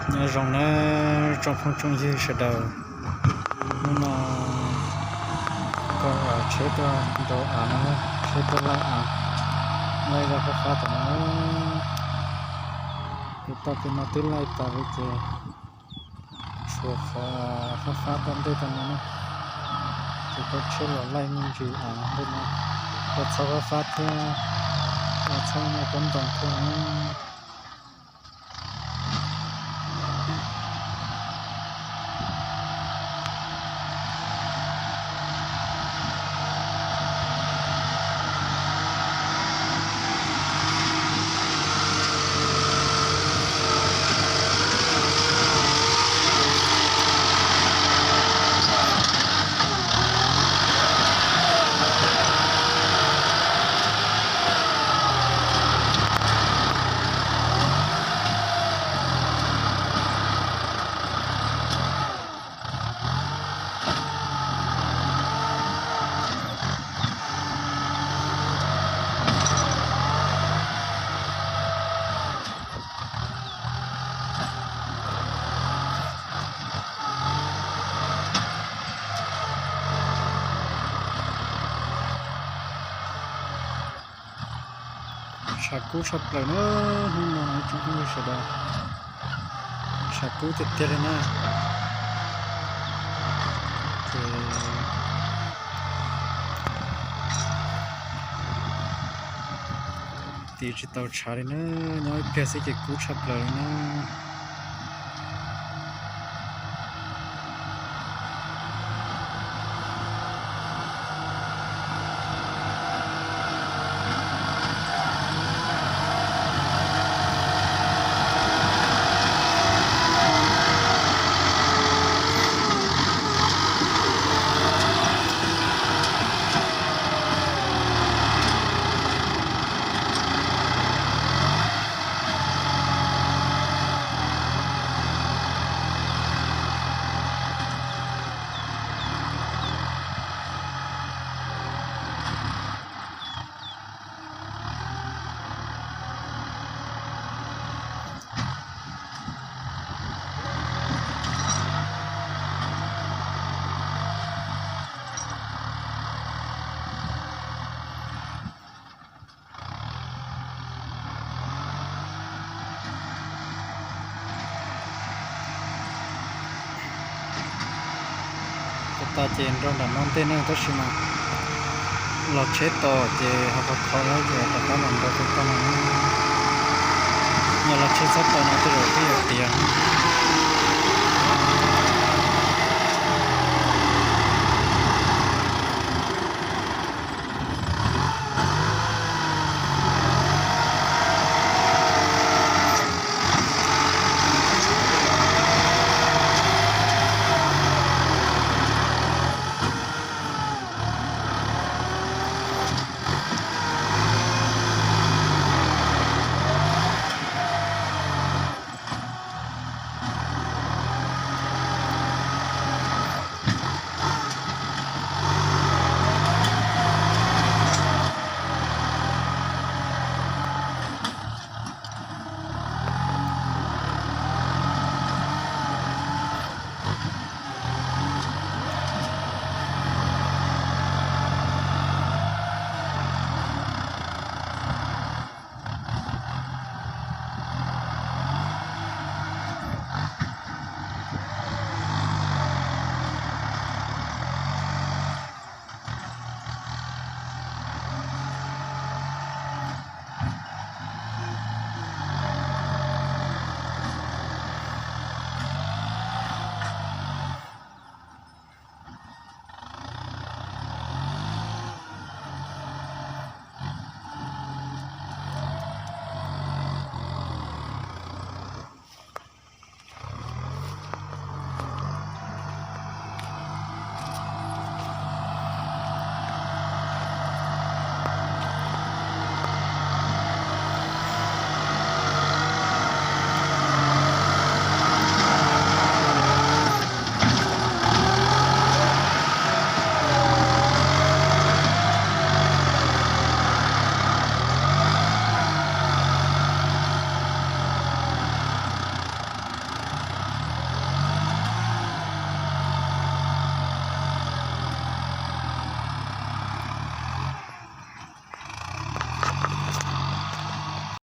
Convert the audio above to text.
Nyob zoo nawb tsoom phooj tsoom ywg sawv daws. Hnub no koj tsheb tuaj nraus av no, tsheb tuaj laij av, laij zaj fab fab tom no. Tus toj pem no twb laij tas li ces tshuav qhov fab fab tom ntej tom no na. Ces koj tsheb los laij me ntsis av ntej no, koj txhob fab fab thiab, koj txhob muaj koob ntoo thiab. Tshav kub tshaj plaws na, hnub no ib tsoom phooj ywg sawv daws, tshav kub tiag tiag li na. Ces tiv tsis tau tshav li na, nyob ib pliag xwb ces kub tshaj plaws li na. Tag ces nrau nram no ntej na, tab sis mas los tsheb tos ces ho qhov qhov lawm ces rov qab los nrau tau no. Yog los tsheb txhob tos no tej zaum twb yuav tiav no.